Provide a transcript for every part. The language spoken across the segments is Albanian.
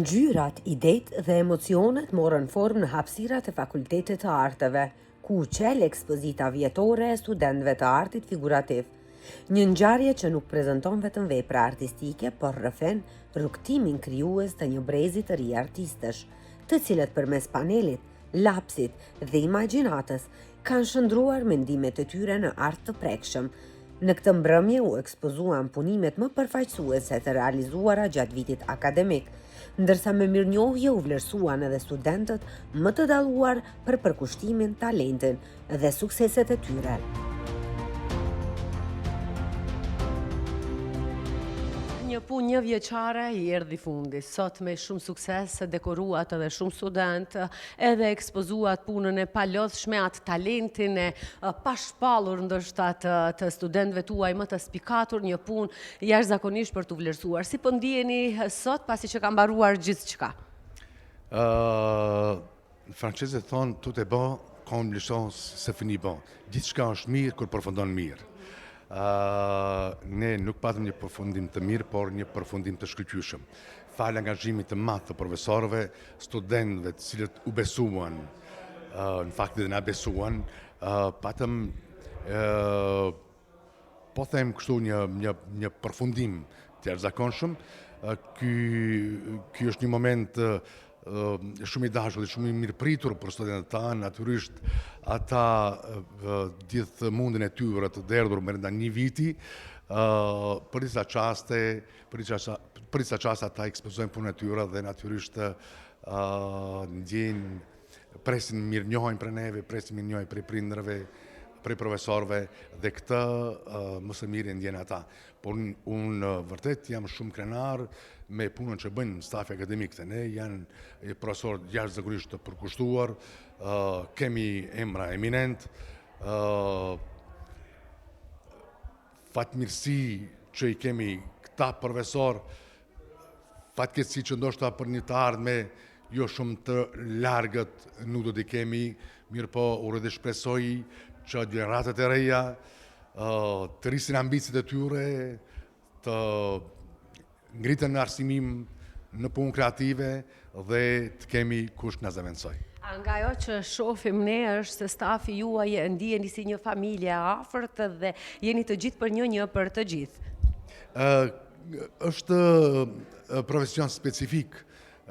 Ngjyrat, idetë dhe emocionet morën formë në hapësirat e Fakultetit të Arteve, ku u çel ekspozita vjetore e studentëve të artit figurativ. Një ngjarje që nuk prezanton vetëm vepra artistike, por rrëfen rrugëtimin krijues të një brezi të ri artistësh, të cilët përmes panelit, lapsit dhe imagjinatës kanë shndërruar mendimet e tyre në art të prekshëm. Në këtë mbrëmje u ekspozuan punimet më përfaqësuese të realizuara gjatë vitit akademik, ndërsa me mirënjohje u vlerësuan edhe studentët më të dalluar për përkushtimin, talentin dhe sukseset e tyre. Një punë njëvjeçare i erdhi fundi. Sot me shumë sukses dekoruat edhe shumë studentë, edhe ekspozuat punën e palodhshme, atë talentin e pashpallur ndoshta të, të studentëve tuaj më të spikatur, një punë jashtëzakonisht për t'u vlerësuar. Si po ndiheni sot pasi që ka mbaruar gjithçka? Uh, francezët thonë, tout est bon, quand les choses se finit bon. Gjithçka është mirë kur përfundon mirë. Uh, ne nuk patëm një përfundim të mirë, por një përfundim të shkëlqyeshëm. Falë angazhimit të madh të profesorëve, studentëve të cilët u besuan, uh, në fakt dhe na besuan, uh, patëm uh, po them kështu një një një përfundim të jashtëzakonshëm. Ky ky është një moment shumë i dashur dhe shumë i mirëpritur për studentët tanë, natyrisht ata gjithë mundin e tyre të derdhur brenda një viti, për disa çaste, për disa për disa çaste ata ekspozojnë punën e tyre dhe natyrisht ndjejnë presin mirënjohjen prej neve, presin mirënjohjen prej prindërve, prej profesorëve dhe këtë më së miri e ndjejnë ata. Por unë vërtet jam shumë krenar me punën që bëjnë stafi akademik te ne, janë profesorë jashtëzakonisht të përkushtuar, kemi emra eminent, Fatmirësi që i kemi këta profesorë, fatkeqësi që ndoshta për një të ardhme jo shumë të largët nuk do t'i kemi, mirëpo uroj dhe shpresoj që gjeneratat e reja të rrisin ambiciet e tyre, të ngriten në arsimim, në punë kreative dhe të kemi kush na zëvendësojë. A nga ajo që shofim ne është se stafi juaj e ndjeni si një familje e afërt dhe jeni të gjithë për një një për të gjithë. Është profesion specifik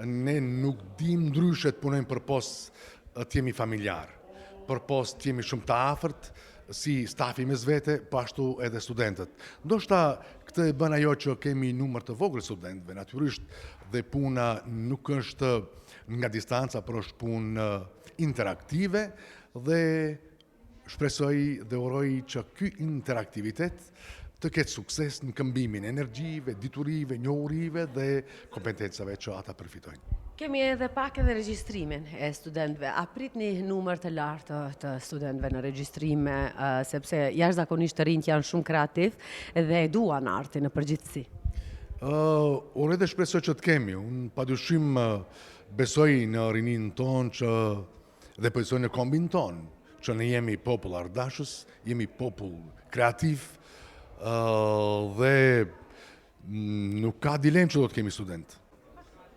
Ne nuk dimë ndryshe të punojmë përpos të jemi familjar, përpos të jemi shumë të afërt, si stafi mes vete, po ashtu edhe studentët. Ndoshta këtë e bën ajo që kemi numër të vogël studentëve, natyrisht dhe puna nuk është nga distanca, por është punë interaktive dhe Shpresoj dhe uroj që ky interaktivitet të ketë sukses në këmbimin e energjive, diturive, njohurive dhe kompetencave që ata përfitojnë. Kemi edhe pak edhe regjistrimin e studentëve. A pritni numër të lartë të studentëve në regjistrime, sepse jashtëzakonisht të rinjtë janë shumë kreativ dhe e duan artin në përgjithësi? Uroj dhe shpresoj që të kemi. Unë padyshim besoj në rininë tonë që Dhe besoj në kombin tonë, që ne jemi popull artdashës, jemi popull kreativ dhe nuk ka dilemë që do të kemi studentë.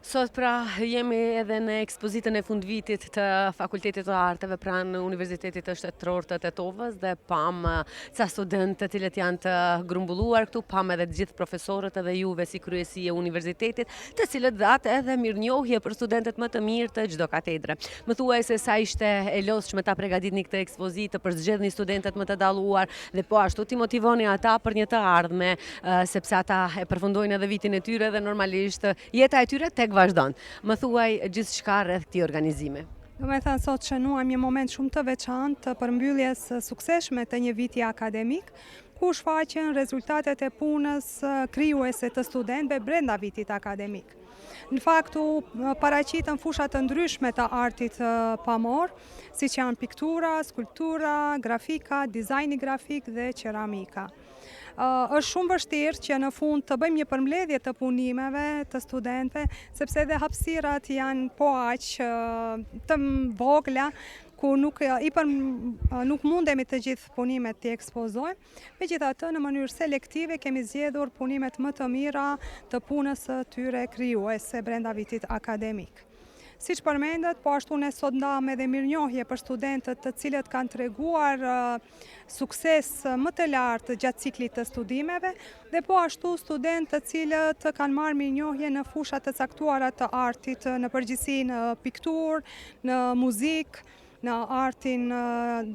Sot pra jemi edhe në ekspozitën e fundvitit të Fakultetit të Arteve pranë Universitetit të Shtetëror të Tetovës dhe pamë ca studentë të cilët janë të grumbulluar këtu, pamë edhe të gjithë profesorët edhe juve si kryesi e universitetit, të cilët dhatë edhe mirënjohje për studentët më të mirë të çdo katedre. Më thuaj se sa ishte e lodhshme ta pregaditni këtë ekspozitë, të përzgjedhni studentët më të dalluar dhe po ashtu t'i motivoni ata për një të ardhme, sepse ata e përfundojnë edhe vitin e tyre dhe normalisht jeta e tyre tek vazhdon. Më thuaj gjithçka rreth këtij organizimi. Domethënë sot shënuam një moment shumë të veçantë të përmbylljes së suksesshme të një viti akademik, ku shfaqen rezultatet e punës krijuese të studentëve brenda vitit akademik. Në fakt u paraqitën fusha të ndryshme të artit pamor, siç janë piktura, skulptura, grafika, dizajni grafik dhe qeramika. Është shumë vështirë që në fund të bëjmë një përmbledhje të punimeve të studentëve, sepse edhe hapësirat janë po aq të vogla. ku nuk i për, nuk mundemi të gjithë punimet t'i ekspozojmë. Megjithatë, në mënyrë selektive kemi zgjedhur punimet më të mira të punës së tyre krijuese brenda vitit akademik. Siç përmendët, po ashtu ne sot ndamë edhe mirënjohje për studentët të cilët kanë treguar sukses më të lartë gjatë ciklit të studimeve dhe po ashtu studentë të cilët kanë marrë mirënjohje në fusha të caktuara të artit, në përgjithësi në pikturë, në muzikë, në artin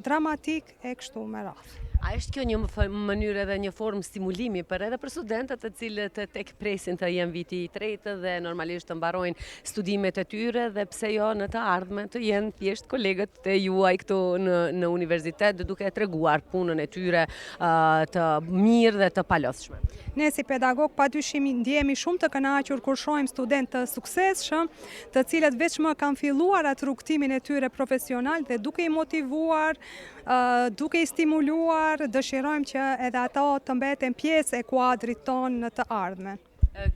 dramatik e kështu me radhë. A është kjo një mënyrë edhe një formë stimulimi për edhe për studentët të cilët tek presin të jenë viti i tretë dhe normalisht të mbarojnë studimet e tyre dhe pse jo në të ardhmen të jenë thjesht kolegët e juaj këtu në, në universitet duke treguar punën e tyre të mirë dhe të palodhshme. Ne si pedagogë pa dyshim ndjehemi shumë të kënaqur kur shohim studentë të suksesshëm, të cilët veçmë kanë filluar atë rrugëtimin e tyre profesional dhe duke i motivuar, duke i stimuluar, dëshirojmë që edhe ato të mbeten pjesë e kuadrit tonë në të ardhmen.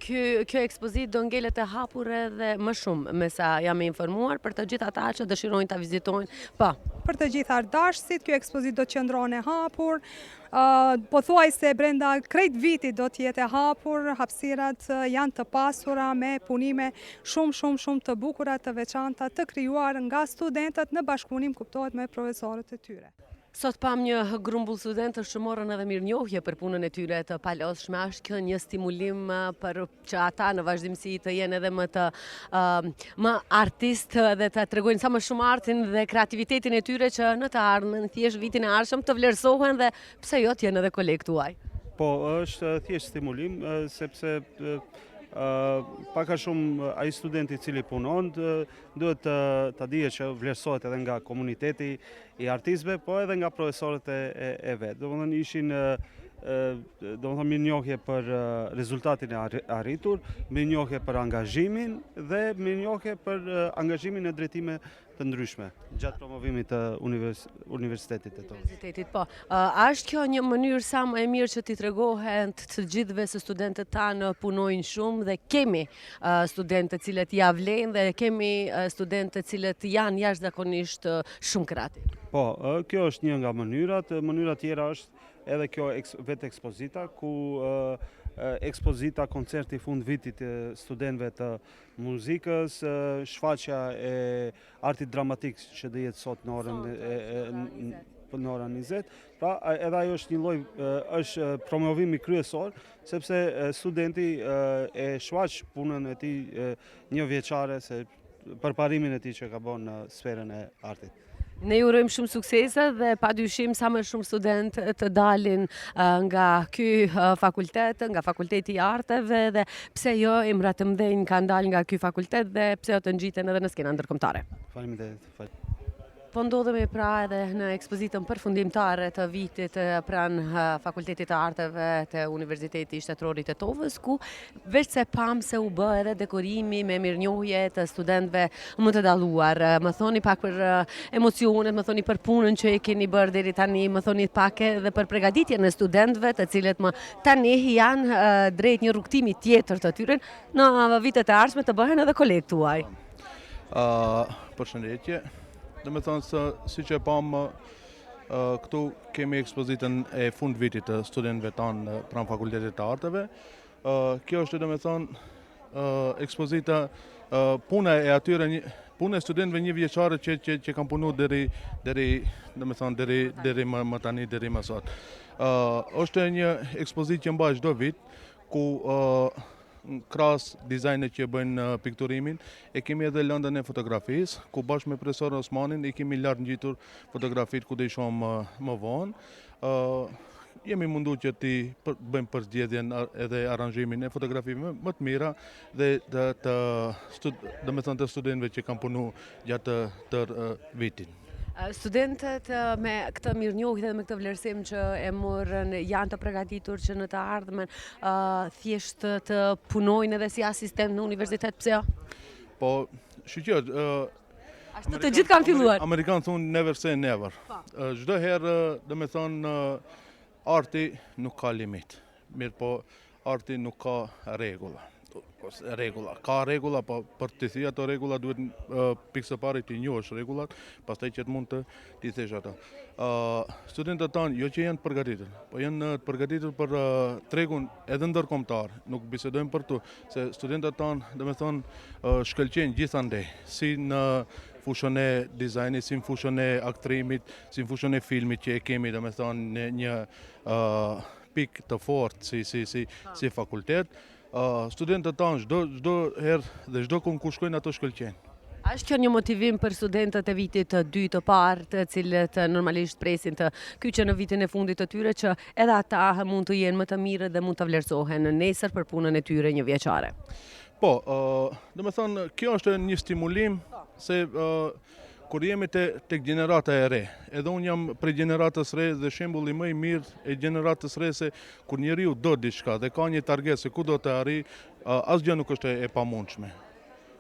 Ky, kjo ekspozitë do ngelet e hapur edhe më shumë, me sa jam e informuar, për të gjithë ata që dëshirojnë ta vizitojnë. Po. Për të gjithë artdashësit, kjo ekspozitë do të qëndron e hapur, Pothuajse brenda krejt vitit do të jetë e hapur, hapësirat janë të pasura me punime shumë shumë shumë të bukura të veçanta të krijuar nga studentët në bashkëpunim kuptohet me profesorët e tyre. Sot pamë një grumbull studentësh që morën edhe mirënjohje për punën e tyre të palodhshme. A është kjo një stimulim për që ata në vazhdimësi të jenë edhe më të më artistë dhe të tregojnë sa më shumë artin dhe kreativitetin e tyre që në të ardhmen thjesht vitin e ardhshëm të vlerësohen dhe pse jo të jenë edhe kolegë tuaj. Po, është thjesht stimulim sepse pak a shumë ai studenti i cili punon duhet të ta dijë që vlerësohet edhe nga komuniteti i artistëve, po edhe nga profesorët e, e, e vet. Domethënë ishin domethënë mirënjohje për rezultatin e arritur, mirënjohje për angazhimin dhe mirënjohje për angazhimin në drejtime të ndryshme gjatë promovimit të univers, Universitetit të Tetovës. Universitetit, po. A është kjo një mënyrë sa më e mirë që t'i tregohen të gjithëve se studentët tanë punojnë shumë dhe kemi studentë të cilët ia vlejnë dhe kemi studentë të cilët janë jashtëzakonisht shumë kreativë. Po, kjo është një nga mënyrat, mënyra tjera është edhe kjo vetë ekspozita, ku ekspozita koncerti fund vitit të studentëve të muzikës, shfaqja e artit dramatik që do jetë sot në orën po në orën 20. Pra, edhe ajo është një lloj është promovimi kryesor, sepse studenti e shfaq punën e tij njëvjeçare se përparimin e tij që ka bërë në sferën e artit. Ne ju urojmë shumë suksese dhe pa dyshim sa më shumë studentë të dalin nga ky fakultet, nga fakulteti i arteve dhe pse jo emra të mëdhenj kanë dalë nga ky fakultet dhe pse jo të ngjiten edhe në skena ndërkombëtare. Faleminderit. Po ndodhemi pra edhe në ekspozitën përfundimtare të vitit pranë Fakultetit të Arteve të Universitetit Shtetëror i Tetovës, ku veçse pamë se u bë edhe dekorimi me mirënjohje të studentëve më të dalluar. Më thoni pak për emocionet, më thoni për punën që e keni bërë deri tani, më thoni pak edhe për pregaditjen e studentëve të cilët më tani janë drejt një rrugëtimi tjetër të tyre në vitet e ardhshme të bëhen edhe kolegë tuaj. Përshëndetje. Domethënë se siç e pamë këtu kemi ekspozitën e fund vitit të studentëve tanë pranë Fakultetit të Arteve. Kjo është domethënë ekspozita puna e atyre një puna e studentëve njëvjeçare që që që kanë punu deri deri domethënë deri deri më më tani deri më sot. Ë është një ekspozitë që mbahet çdo vit ku Krahas dizajnit që bëjnë pikturimin, e kemi edhe lëndën e fotografisë, ku bashkë me profesor Osmanin i kemi lartë ngjitur fotografitë ku do i shohim më vonë. Jemi mundu që t'i bëjmë përzgjedhjen edhe aranzhimin e fotografive më të mira dhe të, të, domethënë të studentëve që kanë punu gjatë tërë vitin. Studentët me këtë mirënjohje dhe me këtë vlerësim që e morën janë të përgatitur që në të ardhmen thjesht të punojnë edhe si asistent në universitet, pse jo? Po, shyqyr, Ashtu të gjithë kanë filluar. Amerikanët thonë never say never. Po. Çdo herë, domethënë, arti nuk ka limit. Mirëpo, arti nuk ka rregulla. Ose rregulla. Ka rregulla, po për t'i thy ato rregulla duhet pikë së pari t'i njohësh rregullat, pastaj që të mund të t'i thysh ato. Studentët tanë jo që janë të përgatitur, po janë të përgatitur për tregun edhe ndërkombëtar, nuk bisedojmë për to, se studentët tanë, domethënë, shkëlqejnë gjithandej, si në fushën e dizajnit, si në fushën e aktrimit, si në fushën e filmit që e kemi, domethënë, në një pikë të fortë si, si, si, si fakultet. Studentët tanë çdo çdo herë dhe çdo kund ku shkojnë ato shkëlqejnë. A është kjo një motivim për studentët e vitit të dytë të parë, të cilët normalisht presin të kyçen në vitin e fundit të tyre që edhe ata mund të jenë më të mirët dhe mund të vlerësohen nesër për punën e tyre njëvjeçare? Po, domethënë, kjo është një stimulim se kur jemi te tek gjenerata e re, edhe unë jam prej gjeneratës re dhe shembulli më i mirë e gjeneratës re se kur njeriu do diçka dhe ka një target se ku do të arrijë, asgjë nuk është e pamundshme.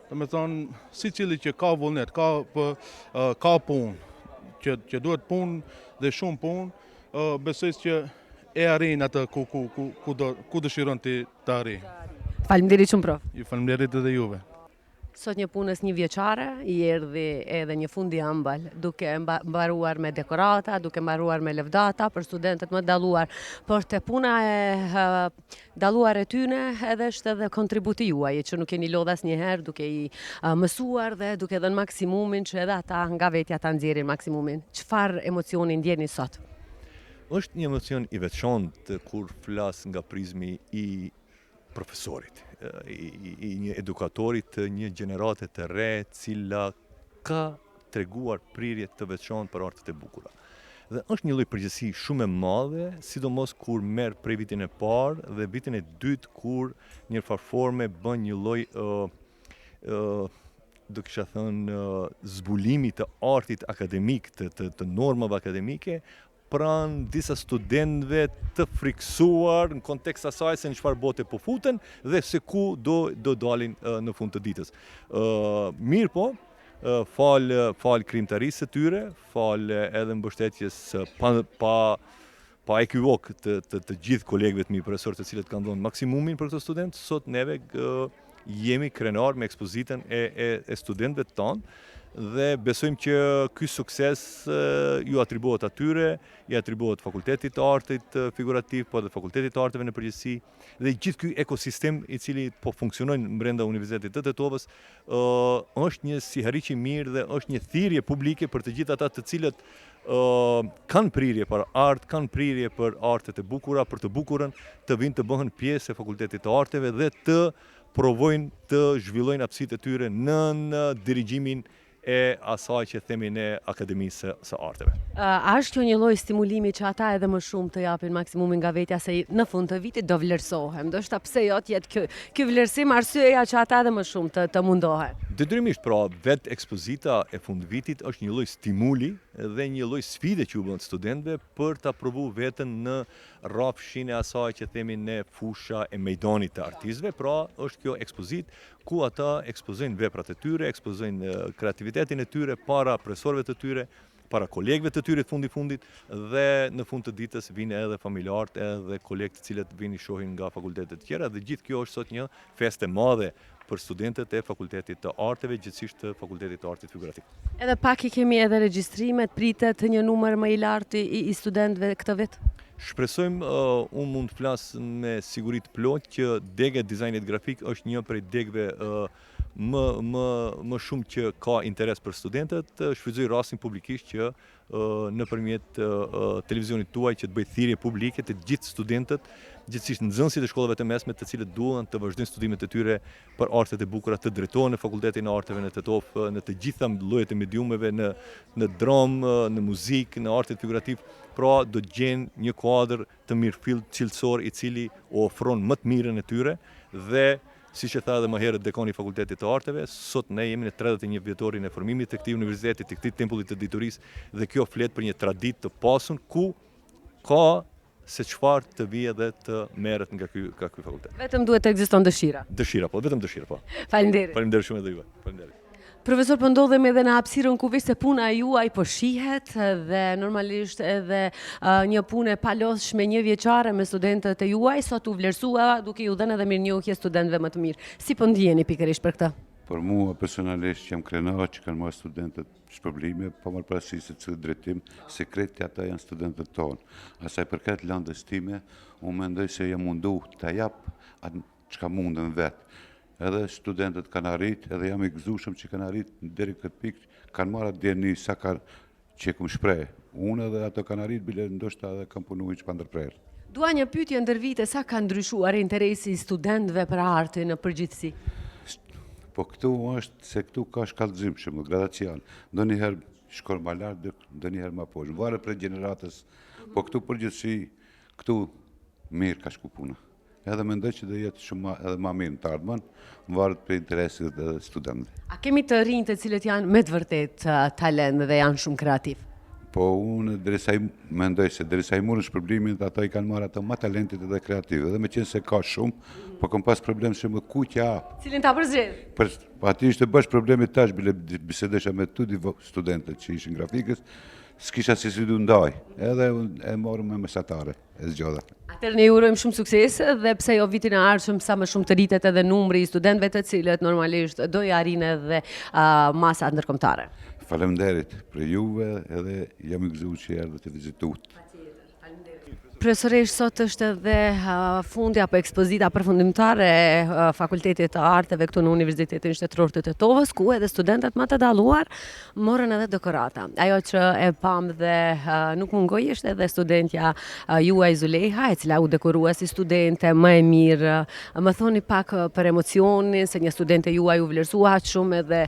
Domethënë, secili që ka vullnet, ka, ka punë, që, që duhet punë dhe shumë punë, besoj që e arrin atë ku, ku, ku, ku, do, ku dëshiron të, të arrijë. Faleminderit shumë prof. Ju faleminderit edhe juve. Sot një punës njëvjeçare i erdhi edhe një fund i ëmbël, duke mbaruar me dekorata, duke mbaruar me lëvdata për studentët më të dalluar, por te puna e dalluar e tyne edhe është edhe kontributi juaj, që nuk jeni lodh asnjëherë duke i mësuar dhe duke dhënë maksimumin që edhe ata nga vetja ta nxjerrin maksimumin. Çfarë emocioni ndjeni sot? Është një emocion i veçantë kur flas nga prizmi i profesorit, i, i një edukatori të një gjenerate të re, cila ka treguar prirje të veçantë për artet e bukura. Dhe është një lloj përgjegjësi shumë e madhe, sidomos kur merr prej vitin e parë dhe vitin e dytë kur një farë forme bën një lloj ë ë do kisha thënë zbulimi të artit akademik, të të, të normave akademike, pranë disa studentëve të frikësuar në kontekst asaj se në çfarë bote po futen dhe se ku do do dalin në fund të ditës. Ë mirëpo, falë falë krijimtarisë së tyre, falë edhe mbështetjes pa pa pa ekivok të të të gjithë kolegëve të mi profesorë të cilët kanë dhënë maksimumin për këto studentë, sot neve jemi krenar me ekspozitën e e e studentëve tanë dhe besojmë që ky sukses ju atribuohet atyre, i atribuohet Fakultetit të Artit Figurativ, po edhe Fakultetit të Arteve në përgjithësi dhe gjithë ky ekosistem i cili po funksionon brenda Universitetit të Tetovës, është një sihariq i mirë dhe është një thirrje publike për të gjithë ata të cilët kanë prirje për art, kanë prirje për artet e bukura, për të bukurën, të vijnë të bëhen pjesë e Fakultetit të Arteve dhe të provojnë të zhvillojnë aftësitë e tyre nën dirigjimin e asaj që themi ne Akademisë së Arteve. A është kjo një lloj stimulimi që ata edhe më shumë të japin maksimumin nga vetja se në fund të vitit do vlerësohem, ndoshta pse jo të jetë ky ky vlerësim arsyeja që ata edhe më shumë të të mundohen. Detyrimisht, pra vetë ekspozita e fundvitit është një lloj stimuli dhe një lloj sfide që u bën studentëve për ta provu veten në rrafshin e asaj që themi ne fusha e mejdanit të artistëve, pra është kjo ekspozitë ku ata ekspozojnë veprat e tyre, ekspozojnë kreativitetin e tyre para profesorëve të tyre, para kolegëve të tyre fundi fundit dhe në fund të ditës vijnë edhe familjarët edhe kolegë të cilët vijnë i shohin nga fakultete të tjera dhe gjithë kjo është sot një festë e madhe për studentët e Fakultetit të Arteve, gjegjësisht të Fakultetit të Artit Figurativ. Edhe pak i kemi edhe regjistrimet, pritet një numër më i lartë i, i studentëve këtë vit? Shpresojmë, uh, unë mund të flas me siguri të plotë që dega e dizajnit grafik është një prej degëve uh, më më më shumë që ka interes për studentët, shfrytëzoj rastin publikisht që nëpërmjet televizionit tuaj që të bëj thirrje publike të gjithë studentët, gjithsesi nxënësit e shkollave të mesme të cilët duan të vazhdojnë studimet e tyre për artet e bukura, të drejtohen në Fakultetin e Arteve në Tetovë, në të gjitha llojet e mediumeve, në në dramë, në muzikë, në artet figurativ, pra do të gjejnë një kuadër të mirëfilltë cilësor i cili u ofron më të mirën e tyre dhe Siç e tha edhe më herët dekani i Fakultetit të Arteve, sot ne jemi në 31 vjetorin e formimit të këtij universiteti, të këtij tempulli të diturisë dhe kjo flet për një traditë të pasun ku ka se çfarë të vijë dhe të merret nga ky nga ky fakultet. Vetëm duhet të ekziston dëshira. Dëshira, po, vetëm dëshira, po. Faleminderit. Faleminderit shumë edhe juve. Faleminderit. Profesor, po ndodhemi edhe në hapësirën ku veçse puna e juaj po shihet dhe normalisht edhe një punë e palodhshme njëvjeçare me studentët e juaj, sot u vlerësua duke iu dhënë edhe mirënjohje studentëve më të mirë. Si po ndiheni pikërisht për këtë? Për mua personalisht jam krenar që kanë marrë studentët shpërblime, pa marrë parasysh se cilët drejtim, se krejt ata janë studentët tonë. A sa i përket landës time, unë mendoj se jam mundu ta jap atë çka mundem vetë. Edhe studentët kanë arrit, edhe jam i gëzueshëm që kanë arrit deri këtë pikë, kanë marrë atë dijeni sa kanë që e kum shpreh. Unë edhe ato kanë arrit, bile ndoshta edhe kam punu hiç pa ndërprerë. Dua një pyetje ndër vite, sa ka ndryshuar interesi i studentëve për artin në përgjithësi? Po këtu është se këtu ka shkallëzim shumë, gradacion. Ndonjëherë shkon ma lart, ndonjëherë ma poshtë. Varet prej gjeneratës. Po këtu përgjithësi, këtu mirë ka shku puna. Edhe mendoj që do jetë shumë ma, edhe ma mirë në të ardhmen, varet prej interesit edhe studentëve. A kemi të rinj të cilët janë me të vërtetë talent dhe janë shumë kreativ? Po unë derisa i mendoj se derisa i morën shpërblimin, ato i kanë marrë ato ma talentit edhe kreativ. Edhe meqenëse se ka shumë, po kom pas problem se më ku t'ja ap. Cilin ta përzgjedh? Për, po aty ishte bash problemi tash, bile bisedesha me të dy studentët që ishin grafikës, s'kisha si si du ndaj, edhe e morëm me mesatare. e zgjodha. Atëherë ne ju urojmë shumë suksese dhe pse jo vitin e ardhshëm sa më shumë të rritet edhe numri i studentëve të cilët normalisht do i arrijnë edhe uh, masat ndërkombëtare. Faleminderit për juve edhe jam i gëzuar që erdhët të vizituat. Profesoreshë sot është edhe fundi apo ekspozita përfundimtare e Fakultetit të Arteve këtu në Universitetin Shtetëror të Tetovës, ku edhe studentët më të dalluar morën edhe dekorata. Ajo që e pamë dhe nuk mungoi është edhe studentja juaj Zuleha, e cila u dekorua si studente më e mirë. Më thoni pak për emocionin se një studente juaj u vlerësua aq shumë edhe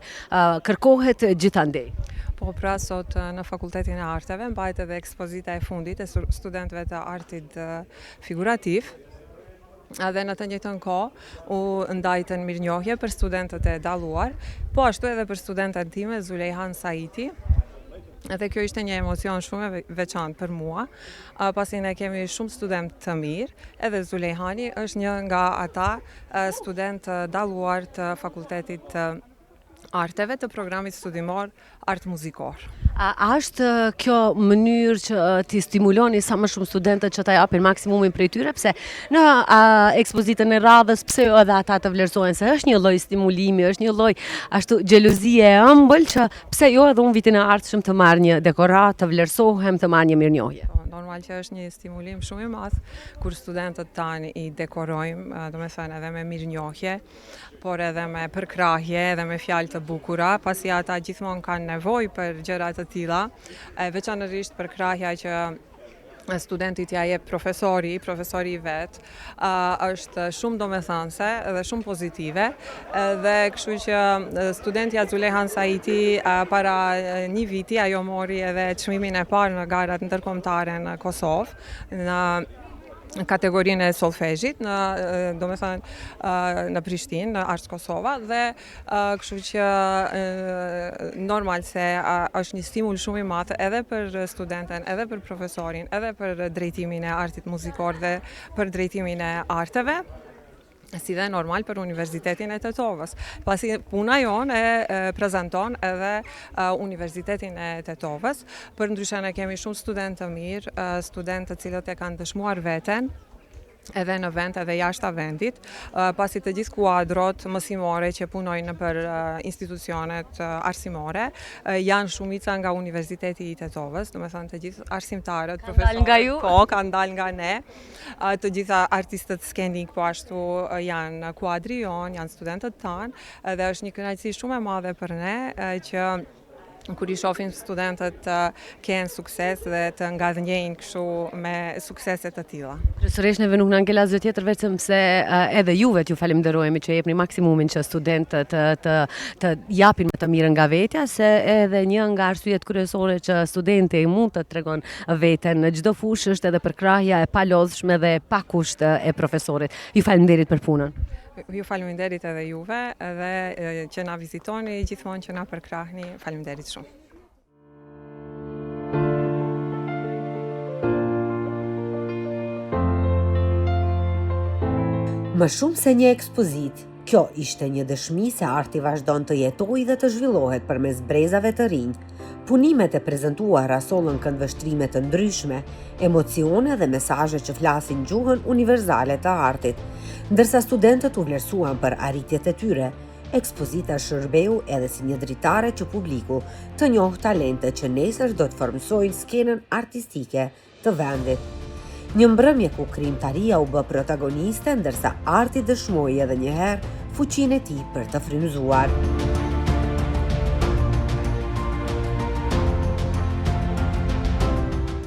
kërkohet gjithandej. Po pra sot në Fakultetin e Arteve mbahet edhe ekspozita e fundit e studentëve të artit figurativ. Edhe në të njëjtën kohë u ndajtën mirënjohje për studentët e dalluar, po ashtu edhe për studenten time Zulejhan Saiti. Edhe kjo ishte një emocion shumë e veçantë për mua, pasi ne kemi shumë studentë të mirë, edhe Zulejhani është një nga ata studentë të dalluar të Fakultetit të Arteve të programit studimor Art Muzikor. A është kjo mënyrë që t'i stimuloni sa më shumë studentët që ta japin maksimumin prej tyre, pse në ekspozitën e radhës, pse jo edhe ata të vlerësohen se është një lloj stimulimi, është një lloj ashtu xhelozie e ëmbël që pse jo edhe unë vitin e ardhshëm të marr një dekoratë, të vlerësohem, të marr një mirënjohje. Po, normal që është një stimulim shumë i madh kur studentët tanë i dekorojmë, domethënë edhe me mirënjohje, por edhe me përkrahje, edhe me fjalë të bukura, pasi ata gjithmonë kanë nevojë për gjëra të tilla, e veçanërisht përkrahja që studentit ia jep profesori, profesori i vet, është shumë domethënëse dhe shumë pozitive dhe kështu që studentja Zulehan Saiti para një viti ajo mori edhe çmimin e parë në garat ndërkombëtare në Kosovë në kategorinë e solfezhit në domethënë në Prishtinë, në Ars Kosova dhe kështu që normal se është një stimul shumë i madh edhe për studenten, edhe për profesorin, edhe për drejtimin e artit muzikor dhe për drejtimin e arteve si dhe normal për Universitetin e Tetovës. Pasi puna jonë e prezenton edhe Universitetin e Tetovës, përndryshe ne kemi shumë studentë të mirë, studentë të cilët e kanë dëshmuar veten, edhe në vend edhe jashta vendit, pasi të gjithë kuadrot mësimore që punojnë nëpër institucionet arsimore, janë shumica nga Universiteti i Tetovës, domethënë të gjithë arsimtarët, profesorët, po, kanë dalë nga ne, Të gjitha artistët skenikë po ashtu janë kuadri jonë, janë studentët tanë dhe është një kënaqësi shumë e madhe për ne që kur i shohim studentët të kenë sukses dhe të ngadhënjejnë kështu me suksese të tilla. Profesoreshë, neve nuk na ngel asgjë tjetër vetëm se edhe juve t'ju falemnderojemi që jepni maksimumin që studentët të, të, të japin më të mirën nga vetja, se edhe një nga arsyet kryesore që studenti mund të tregon veten në çdo fushë është edhe përkrahja e palodhshme dhe e pakusht e profesorit. Ju faleminderit për punën. Ju faleminderit edhe juve edhe që na vizitoni gjithmonë që na përkrahni. Faleminderit shumë. Më shumë se një ekspozitë. Kjo ishte një dëshmi se arti vazhdon të jetojë dhe të zhvillohet përmes brezave të rinj. Punimet e prezantuara sollën këndvështrime të ndryshme, emocione dhe mesazhe që flasin gjuhën universale të artit. Ndërsa studentët u vlerësuan për arritjet e tyre, ekspozita shërbeu edhe si një dritare që publiku të njohë talentet që nesër do të formësojnë skenën artistike të vendit. Një mbrëmje ku krijimtaria u bë protagoniste, ndërsa arti dëshmoi edhe një herë fuqinë e tij për të frymëzuar.